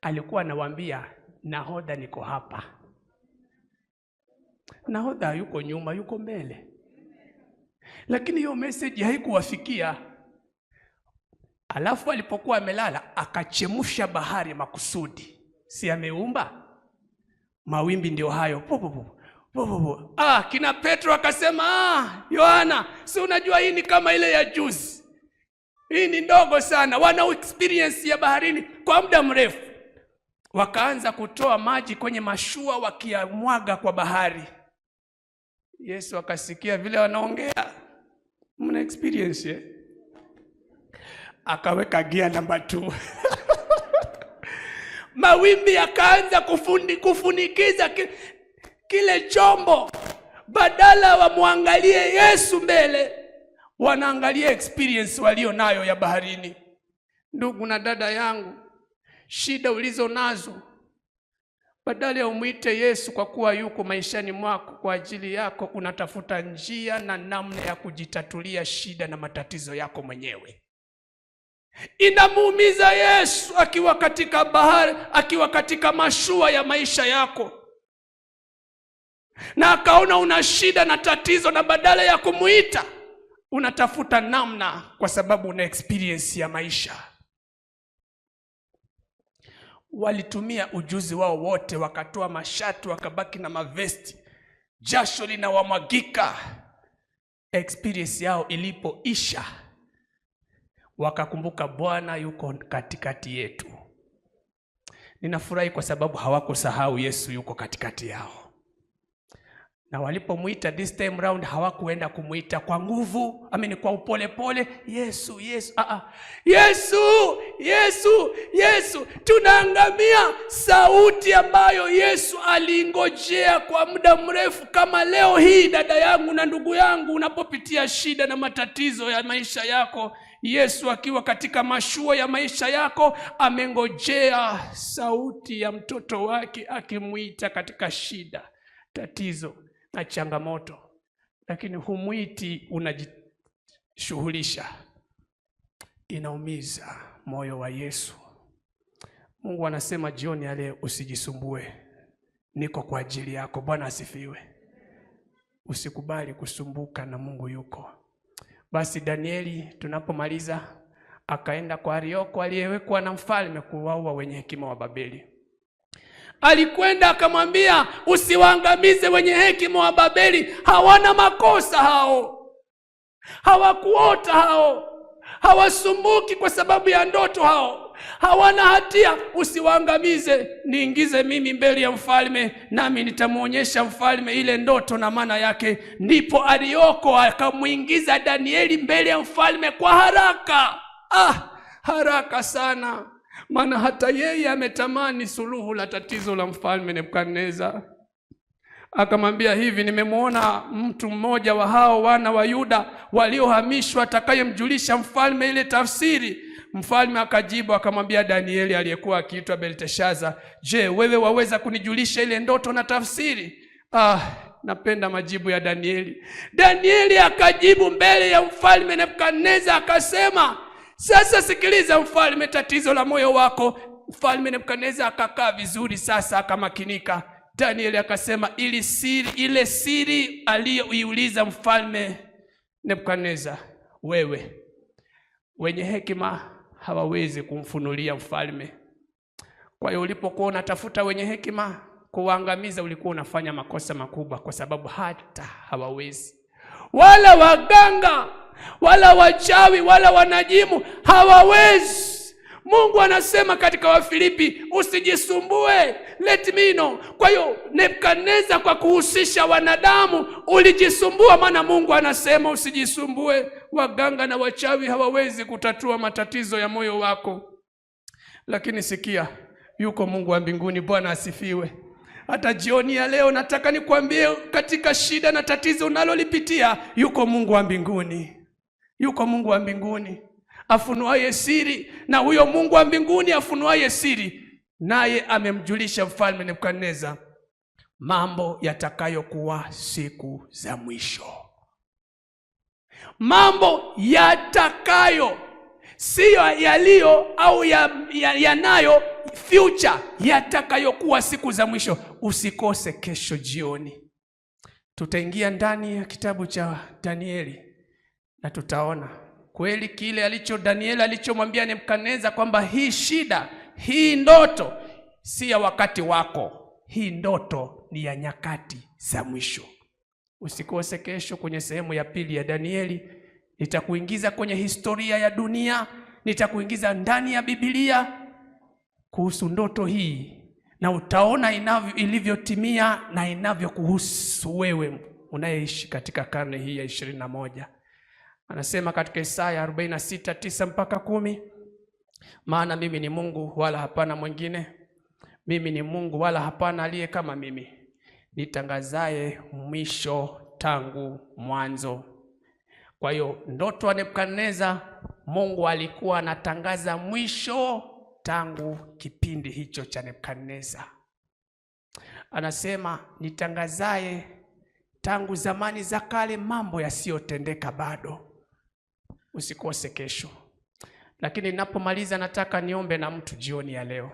alikuwa anawaambia nahodha niko hapa. Nahodha yuko nyuma, yuko mbele. Lakini hiyo message haikuwafikia. Alafu alipokuwa amelala, akachemsha bahari makusudi. Si ameumba? Mawimbi ndio hayo. Po, po, po, po, po, po. Kina Petro akasema, Yohana, si unajua hii ni kama ile ya juzi. Hii ni ndogo sana. Wana experience ya baharini kwa muda mrefu. Wakaanza kutoa maji kwenye mashua wakiamwaga kwa bahari. Yesu akasikia vile wanaongea. Mna experience eh? Akaweka gia namba 2. Mawimbi yakaanza kufunikiza kile chombo. Badala wamwangalie Yesu mbele, wanaangalia experience walio nayo ya baharini. Ndugu na dada yangu, shida ulizo nazo, badala ya umuite Yesu kwa kuwa yuko maishani mwako kwa ajili yako, unatafuta njia na namna ya kujitatulia shida na matatizo yako mwenyewe. Inamuumiza Yesu akiwa katika bahari, akiwa katika mashua ya maisha yako, na akaona una shida na tatizo, na badala ya kumuita unatafuta namna, kwa sababu una experience ya maisha. Walitumia ujuzi wao wote, wakatoa mashati, wakabaki na mavesti, jasho linawamwagika. Experience yao ilipoisha, wakakumbuka Bwana yuko katikati yetu. Ninafurahi kwa sababu hawakusahau Yesu yuko katikati yao. Na walipomuita this time round, hawakuenda kumuita kwa nguvu, amini kwa upole pole, Yesu, Yesu, Yesu, Yesu, Yesu, tunaangamia. Sauti ambayo Yesu alingojea kwa muda mrefu. Kama leo hii, dada yangu na ndugu yangu, unapopitia shida na matatizo ya maisha yako, Yesu akiwa katika mashua ya maisha yako, amengojea sauti ya mtoto wake akimuita katika shida, tatizo na changamoto. Lakini humuiti, unajishughulisha. Inaumiza moyo wa Yesu. Mungu anasema jioni ya leo, usijisumbue, niko kwa ajili yako. Bwana asifiwe. Usikubali kusumbuka na Mungu yuko. Basi Danieli tunapomaliza, akaenda kwa Arioko aliyewekwa na mfalme kuwaua wenye hekima wa Babeli. Alikwenda akamwambia, usiwaangamize wenye hekima wa Babeli, hawana makosa hao, hawakuota hao, hawasumbuki kwa sababu ya ndoto hao, hawana hatia, usiwaangamize. Niingize mimi mbele ya mfalme, nami nitamuonyesha mfalme ile ndoto na maana yake. Ndipo Arioko akamuingiza Danieli mbele ya mfalme kwa haraka. Haraka sana, maana hata yeye ametamani suluhu la tatizo la mfalme Nebukadneza. Akamwambia hivi, nimemuona mtu mmoja wa hao wana wa Yuda waliohamishwa atakayemjulisha mfalme ile tafsiri. Mfalme akajibu akamwambia Danieli aliyekuwa akiitwa Belteshaza, je, wewe waweza kunijulisha ile ndoto na tafsiri? Napenda majibu ya Danieli. Danieli akajibu mbele ya mfalme Nebukadneza akasema, sasa sikiliza mfalme, tatizo la moyo wako. Mfalme Nebukadneza akakaa vizuri sasa, akamakinika. Danieli akasema ile siri aliyoiuliza mfalme Nebukadneza, wewe wenye hekima hawawezi kumfunulia mfalme. Kwa hiyo ulipokuwa unatafuta wenye hekima kuwaangamiza, ulikuwa unafanya makosa makubwa, kwa sababu hata hawawezi, wala waganga wala wachawi wala wanajimu hawawezi. Mungu anasema katika Wafilipi, usijisumbue, let me know. Kwa hiyo Nebukadneza kwa kuhusisha wanadamu ulijisumbua, maana Mungu anasema usijisumbue. Waganga na wachawi hawawezi kutatua matatizo ya moyo wako. Lakini sikia, yuko Mungu wa mbinguni. Bwana asifiwe. Hata jioni ya leo nataka nikwambie, katika shida na tatizo unalolipitia, yuko Mungu wa mbinguni. Yuko Mungu wa mbinguni afunuaye siri, na huyo Mungu wa mbinguni afunuaye siri, naye amemjulisha mfalme Nebukadneza mambo yatakayokuwa siku za mwisho. Mambo yatakayo, siyo yaliyo au yanayo future, yatakayokuwa siku za mwisho. Usikose kesho jioni, tutaingia ndani ya kitabu cha Danieli na tutaona kweli kile alicho Danieli alichomwambia Nebukadneza kwamba hii shida, hii ndoto si ya wakati wako, hii ndoto ni ya nyakati za mwisho. Usikose kesho kwenye sehemu ya pili ya Danieli. Nitakuingiza kwenye historia ya dunia, nitakuingiza ndani ya Biblia kuhusu ndoto hii, na utaona ilivyotimia na inavyokuhusu wewe unayeishi katika karne hii ya 21. Anasema katika Isaya 46:9-10, maana mimi ni Mungu wala hapana mwingine, mimi ni Mungu wala hapana aliye kama mimi, nitangazaye mwisho tangu mwanzo. Kwa hiyo ndoto ya Nebukadneza, Mungu alikuwa anatangaza mwisho tangu kipindi hicho cha Nebukadneza. Anasema nitangazaye tangu zamani za kale mambo yasiyotendeka bado. Usikose kesho. Lakini ninapomaliza nataka niombe na mtu jioni ya leo.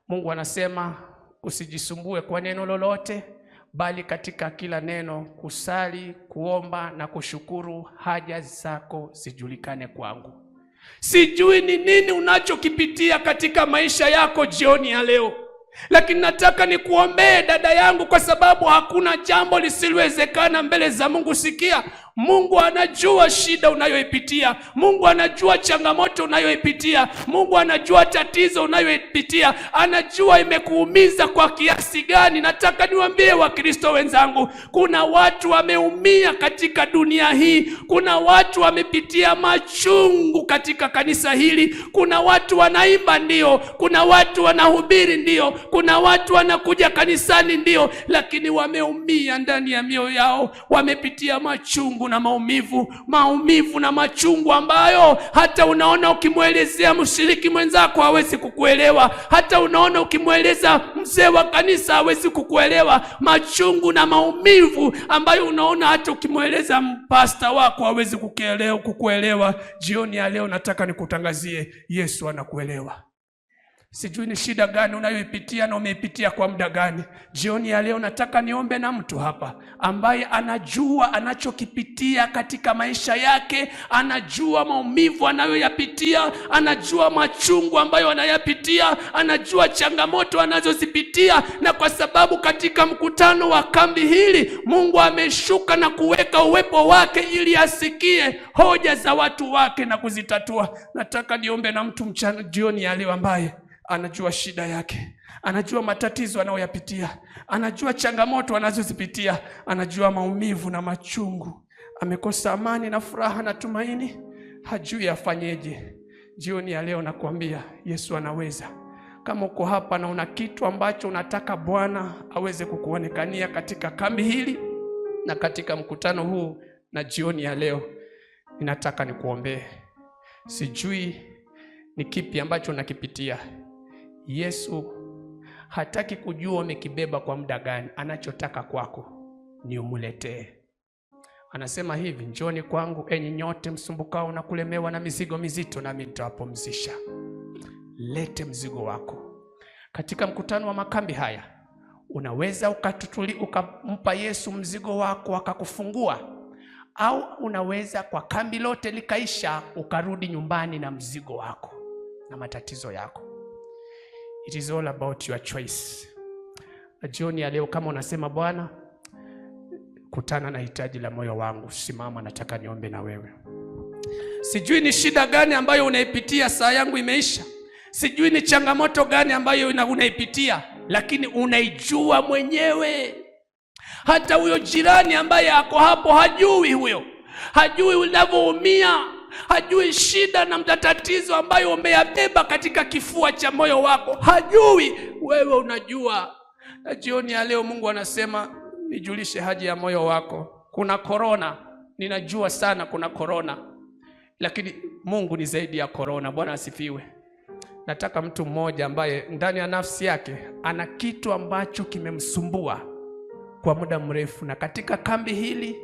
Mungu anasema usijisumbue kwa neno lolote, bali katika kila neno kusali, kuomba na kushukuru, haja zako zijulikane kwangu. Sijui ni nini unachokipitia katika maisha yako jioni ya leo, lakini nataka nikuombee dada yangu, kwa sababu hakuna jambo lisilowezekana mbele za Mungu. Sikia, Mungu anajua shida unayoipitia. Mungu anajua changamoto unayoipitia. Mungu anajua tatizo unayoipitia, anajua imekuumiza kwa kiasi gani. Nataka niwaambie Wakristo wenzangu, kuna watu wameumia katika dunia hii, kuna watu wamepitia machungu katika kanisa hili, kuna watu wanaimba ndio, kuna watu wanahubiri ndio, kuna watu wanakuja kanisani ndio, lakini wameumia ndani ya mioyo yao, wamepitia machungu na maumivu, maumivu na machungu ambayo hata unaona ukimwelezea mshiriki mwenzako hawezi kukuelewa, hata unaona ukimweleza mzee wa kanisa hawezi kukuelewa. Machungu na maumivu ambayo unaona hata ukimweleza mpasta wako hawezi kukuelewa. Jioni ya leo nataka nikutangazie, Yesu anakuelewa. Sijui ni shida gani unayoipitia na umeipitia kwa muda gani. Jioni ya leo nataka niombe na mtu hapa ambaye anajua anachokipitia katika maisha yake, anajua maumivu anayoyapitia, anajua machungu ambayo anayapitia, anajua changamoto anazozipitia, na kwa sababu katika mkutano wa kambi hili Mungu ameshuka na kuweka uwepo wake ili asikie hoja za watu wake na kuzitatua. Nataka niombe na mtu mchana, jioni ya leo ambaye anajua shida yake, anajua matatizo anayoyapitia, anajua changamoto anazozipitia, anajua maumivu na machungu, amekosa amani na furaha na tumaini, hajui afanyeje. Jioni ya leo nakuambia Yesu anaweza. Kama uko hapa na una kitu ambacho unataka Bwana aweze kukuonekania katika kambi hili na katika mkutano huu na jioni ya leo, ninataka nikuombee. Sijui ni kipi ambacho unakipitia. Yesu hataki kujua umekibeba kwa muda gani. Anachotaka kwako ni umuletee. Anasema hivi, njoni kwangu enyi nyote msumbukao na kulemewa na mizigo mizito, nami nitawapumzisha. Lete mzigo wako. Katika mkutano wa makambi haya unaweza ukampa Yesu mzigo wako akakufungua, au unaweza kwa kambi lote likaisha ukarudi nyumbani na mzigo wako na matatizo yako. It is all about your choice. Jioni ya leo kama unasema Bwana, kutana na hitaji la moyo wangu, simama, nataka niombe na wewe. Sijui ni shida gani ambayo unaipitia, saa yangu imeisha. Sijui ni changamoto gani ambayo unaipitia, lakini unaijua mwenyewe. Hata huyo jirani ambaye ako hapo hajui, huyo hajui unavyoumia, hajui shida na matatizo ambayo umeyabeba katika kifua cha moyo wako, hajui. Wewe unajua. Na jioni ya leo Mungu anasema nijulishe haja ya moyo wako. Kuna korona, ninajua sana kuna korona, lakini Mungu ni zaidi ya korona. Bwana asifiwe. Nataka mtu mmoja ambaye ndani ya nafsi yake ana kitu ambacho kimemsumbua kwa muda mrefu, na katika kambi hili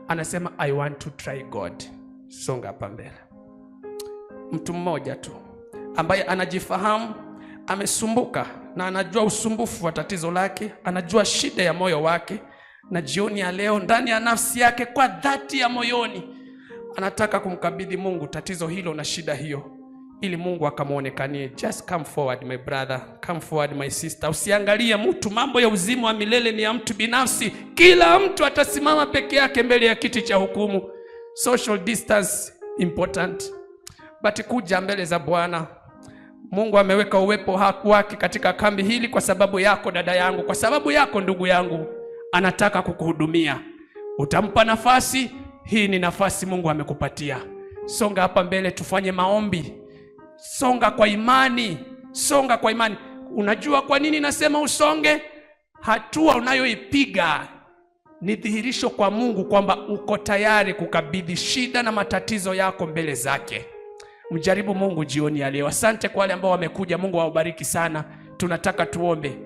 anasema I want to try God. Songa hapa mbele. Mtu mmoja tu ambaye anajifahamu, amesumbuka na anajua usumbufu wa tatizo lake, anajua shida ya moyo wake, na jioni ya leo ndani ya nafsi yake kwa dhati ya moyoni anataka kumkabidhi Mungu tatizo hilo na shida hiyo, ili Mungu akamwonekanie. Just come forward my brother, come forward my sister. Usiangalie mtu, mambo ya uzima wa milele ni ya mtu binafsi. Kila mtu atasimama peke yake mbele ya kiti cha hukumu. Social distance important, but kuja mbele za Bwana. Mungu ameweka uwepo wake katika kambi hili kwa sababu yako dada yangu, kwa sababu yako ndugu yangu, anataka kukuhudumia. Utampa nafasi hii, ni nafasi Mungu amekupatia. Songa hapa mbele tufanye maombi. Songa kwa imani, songa kwa imani. Unajua kwa nini nasema usonge? Hatua unayoipiga ni dhihirisho kwa Mungu kwamba uko tayari kukabidhi shida na matatizo yako mbele zake. Mjaribu Mungu jioni ya leo. Asante kwa wale ambao wamekuja, Mungu awabariki sana. Tunataka tuombe.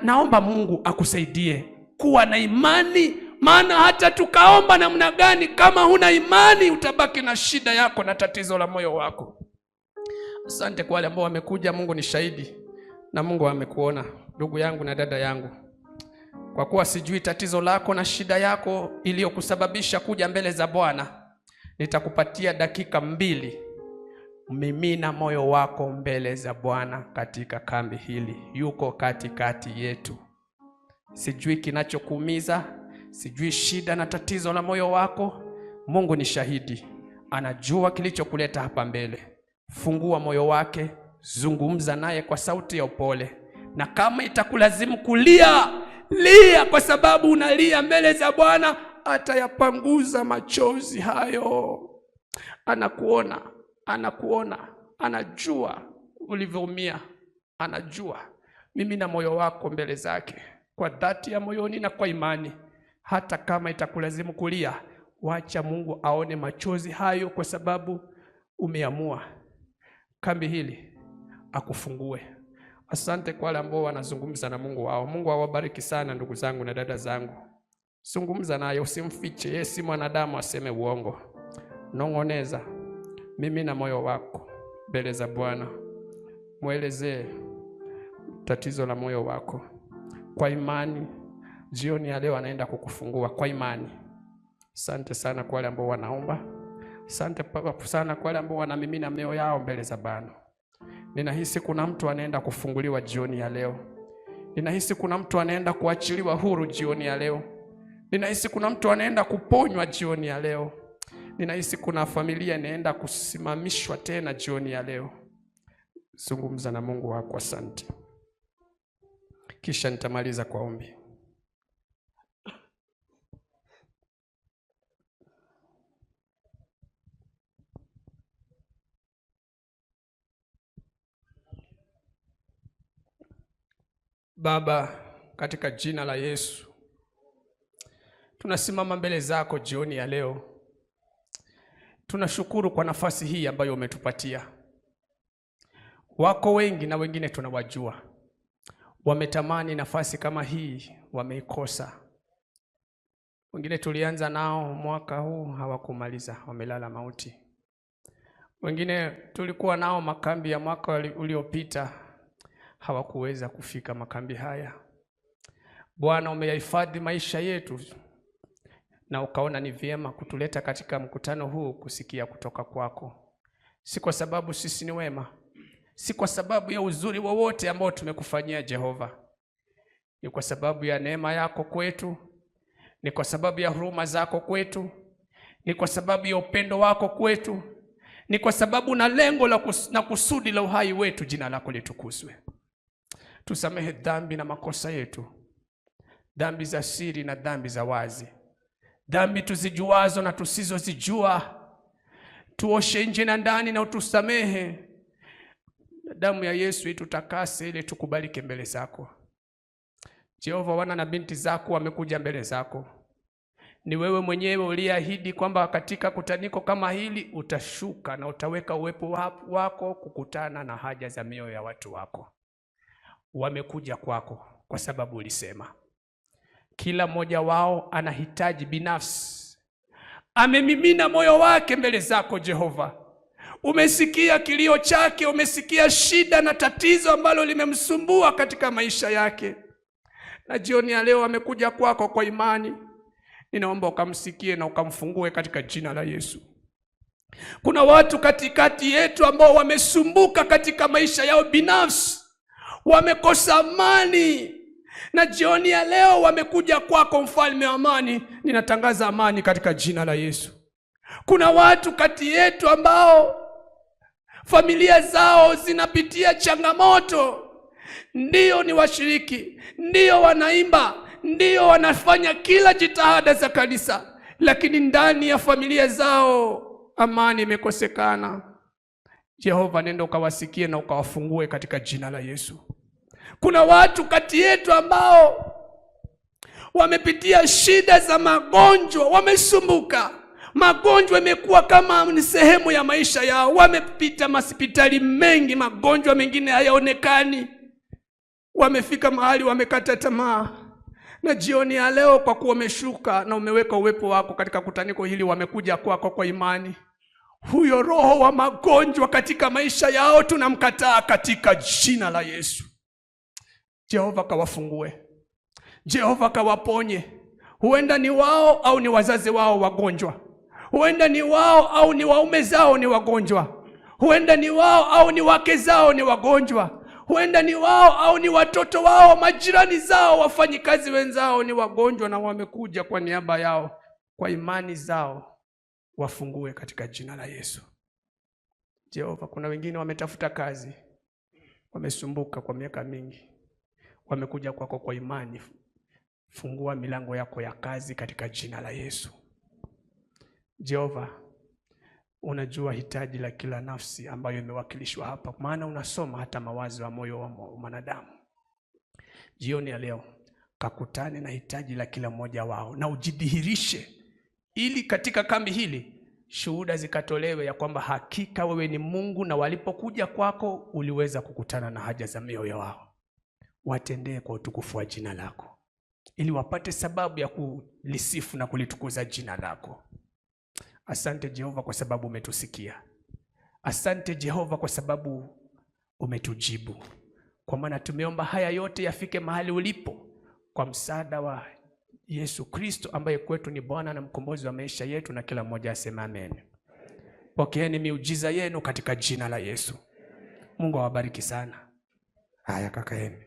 Naomba Mungu akusaidie kuwa na imani, maana hata tukaomba namna gani, kama huna imani utabaki na shida yako na tatizo la moyo wako. Asante kwa wale ambao wamekuja. Mungu ni shahidi na Mungu amekuona ndugu yangu na dada yangu. Kwa kuwa sijui tatizo lako na shida yako iliyokusababisha kuja mbele za Bwana, nitakupatia dakika 2. Mimina moyo wako mbele za Bwana katika kambi hili, yuko katikati yetu. Sijui kinachokuumiza, sijui shida na tatizo la moyo wako. Mungu ni shahidi, anajua kilichokuleta hapa mbele. Fungua moyo wake, zungumza naye kwa sauti ya upole, na kama itakulazimu kulia, lia, kwa sababu unalia mbele za Bwana, atayapanguza machozi hayo. Anakuona, anakuona, anajua ulivyoumia, anajua. Mimi na moyo wako mbele zake kwa dhati ya moyoni na kwa imani. Hata kama itakulazimu kulia, wacha Mungu aone machozi hayo, kwa sababu umeamua kambi hili akufungue. Asante kwa wale ambao wanazungumza na Mungu wao. Mungu awabariki sana ndugu zangu na dada zangu. Zungumza naye, usimfiche. Yeye si mwanadamu aseme uongo. Nong'oneza, mimi na moyo wako mbele za Bwana. Mwelezee tatizo la moyo wako kwa imani. Jioni ya leo anaenda kukufungua kwa imani. Asante sana kwa wale ambao wanaomba. Asante sana kwa wale ambao wanamimina mioyo yao mbele za Bwana. Ninahisi kuna mtu anaenda kufunguliwa jioni ya leo. Ninahisi kuna mtu anaenda kuachiliwa huru jioni ya leo. Ninahisi kuna mtu anaenda kuponywa jioni ya leo. Ninahisi kuna familia inaenda kusimamishwa tena jioni ya leo. Zungumza na Mungu wako. Asante. Kisha nitamaliza kwa ombi. Baba, katika jina la Yesu, tunasimama mbele zako jioni ya leo. Tunashukuru kwa nafasi hii ambayo umetupatia. Wako wengi na wengine tunawajua, wametamani nafasi kama hii, wameikosa. Wengine tulianza nao mwaka huu hawakumaliza, wamelala mauti. Wengine tulikuwa nao makambi ya mwaka uliopita, hawakuweza kufika makambi haya. Bwana, umeyahifadhi maisha yetu na ukaona ni vyema kutuleta katika mkutano huu kusikia kutoka kwako. Si kwa sababu sisi ni wema, si kwa sababu ya uzuri wowote ambao tumekufanyia Jehova, ni kwa sababu ya neema yako kwetu, ni kwa sababu ya huruma zako kwetu, ni kwa sababu ya upendo wako kwetu, ni kwa sababu na lengo la na kusudi la uhai wetu. Jina lako litukuzwe. Tusamehe dhambi na makosa yetu, dhambi za siri na dhambi za wazi, dhambi tuzijuazo na tusizozijua. Tuoshe nje na ndani na utusamehe. Damu ya Yesu itutakase ili tukubalike mbele zako. Jehova, wana na binti zako wamekuja mbele zako. Ni wewe mwenyewe uliyeahidi kwamba katika kutaniko kama hili utashuka na utaweka uwepo wako kukutana na haja za mioyo ya watu wako. Wamekuja kwako kwa sababu ulisema. Kila mmoja wao anahitaji binafsi, amemimina moyo wake mbele zako Jehova. Umesikia kilio chake, umesikia shida na tatizo ambalo limemsumbua katika maisha yake, na jioni ya leo amekuja kwako kwa imani. Ninaomba ukamsikie na ukamfungue katika jina la Yesu. Kuna watu katikati yetu ambao wamesumbuka katika maisha yao binafsi, wamekosa amani, na jioni ya leo wamekuja kwako, mfalme wa amani. Ninatangaza amani katika jina la Yesu. Kuna watu kati yetu ambao familia zao zinapitia changamoto. Ndiyo ni washiriki, ndiyo wanaimba, ndiyo wanafanya kila jitihada za kanisa, lakini ndani ya familia zao amani imekosekana. Jehova, nenda ukawasikie na ukawafungue katika jina la Yesu. Kuna watu kati yetu ambao wamepitia shida za magonjwa, wamesumbuka. Magonjwa imekuwa kama ni sehemu ya maisha yao. Wamepita hospitali mengi, magonjwa mengine hayaonekani. Wamefika mahali wamekata tamaa. Na jioni ya leo, kwa kuwa umeshuka na umeweka uwepo wako katika kutaniko hili, wamekuja kwako kwa imani. Huyo roho wa magonjwa katika maisha yao tunamkataa katika jina la Yesu. Jehova kawafungue, Jehova kawaponye. Huenda ni wao au ni wazazi wao wagonjwa, huenda ni wao au ni waume zao ni wagonjwa, Huenda ni wao au ni wake zao ni wagonjwa. Huenda ni wao au ni watoto wao, majirani zao, wafanyikazi wenzao ni wagonjwa na wamekuja kwa niaba yao. Kwa imani zao wafungue katika jina la Yesu. Jehova, kuna wengine wametafuta kazi, wamesumbuka kwa miaka mingi, wamekuja kwako kwa imani. Fungua milango yako ya kazi katika jina la Yesu. Jehova, unajua hitaji la kila nafsi ambayo imewakilishwa hapa, maana unasoma hata mawazo ya moyo wa mwanadamu. Jioni ya leo kakutane na hitaji la kila mmoja wao na ujidhihirishe, ili katika kambi hili shuhuda zikatolewe ya kwamba hakika wewe ni Mungu, na walipokuja kwako uliweza kukutana na haja za mioyo wao. Watendee kwa utukufu wa jina lako, ili wapate sababu ya kulisifu na kulitukuza jina lako. Asante Jehova kwa sababu umetusikia. Asante Jehova kwa sababu umetujibu, kwa maana tumeomba haya yote yafike mahali ulipo kwa msaada wa Yesu Kristo ambaye kwetu ni Bwana na mkombozi wa maisha yetu, na kila mmoja aseme amen. Pokeeni miujiza yenu katika jina la Yesu. Mungu awabariki sana. Haya kaka Emi.